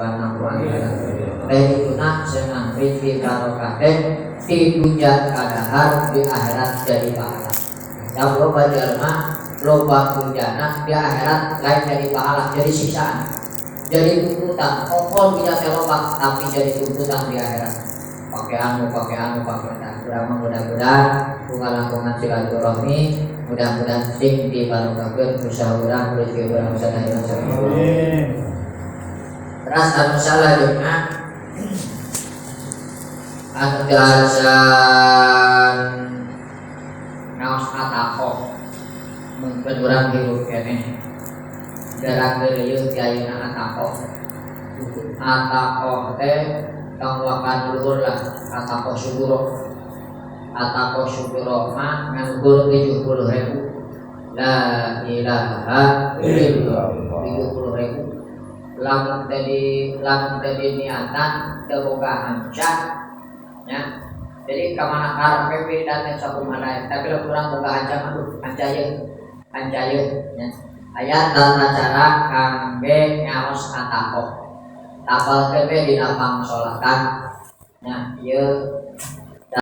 Subhanahu wa taala. Teh senang rezeki barokah teh di dunia kadahar, di akhirat jadi pahala. Yang loba jalma loba hujana di akhirat lain jadi pahala, jadi siksaan, jadi tuntutan. Ongkol punya teh loba tapi jadi tuntutan di akhirat. Pakai anu, pakai anu, pakai anu. Urang mudah-mudahan bunga silaturahmi, mudah-mudahan sing dibarokahkeun usaha urang, rezeki urang sadaya. Amin. Terus anu salajengna anu acan ngaos ataqoh, mungkin urang hirup keneh darah geuleuh ti ayeuna. Ataqoh, ataqoh teh tong wakan luhur lah. Ataqoh suguro, ataqoh suguro mah nganuhur 70.000 la ilaha illallah, 70.000. Lamun tadi, lamun tadi niatan teu boga hanca ya, jadi kamana karepe wiridan teh sakumaha, tapi lamun urang boga hanca, aduh, hanca ieu, hanca ieu nya. Aya tata cara kangge ngaos ataqoh, tapalkeun we dina pangsolatan nya ieu.